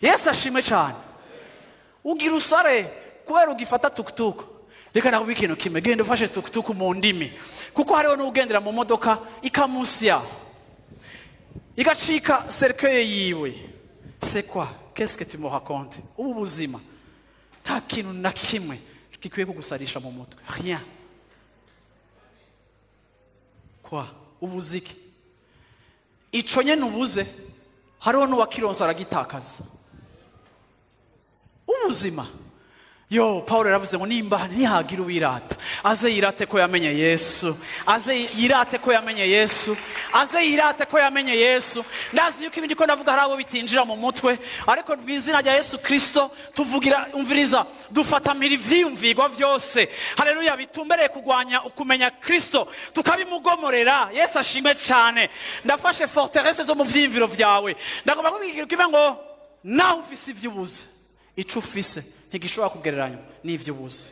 Yesu ashimwe cyane. Ugira usare kubera ugifata tukutuku. Reka nakubwira ikintu kimwe, genda ufashe tukutuku mu ndimi, kuko hariho n'ugendera mu modoka ikamusya igacika cercueil yiwe. C'est quoi? Qu'est-ce que tu me racontes? Ubu buzima nta kintu na kimwe gikwiye kugusarisha mu mutwe, rien. Quoi? Ubuziki ico nyene ubuze, hariho n'uwakironse aragitakaza ubuzima. Yo, Paul yaravuze ngo nimba nihagira uwirata, aze yirate ko yamenye Yesu, aze yirate ko yamenye Yesu, aze yirate ko yamenye Yesu. Ndazi yuko ibindi ko ndavuga hari abo bitinjira mu mutwe, ariko mu izina rya Yesu Kristo tuvugira, umviriza, dufatamira ivyiyumvirwa vyose, haleluya, bitumbereye kugwanya ukumenya Kristo, tukabimugomorera. Yesu ashimwe cyane. Ndafashe forteresse zo mu vyiyumviro vyawe. Ndagomba kubwira kimwe ngo naho ufise ivyo ubuze, ico ufise ntigishobora kugereranywa n'ivyo ubuze.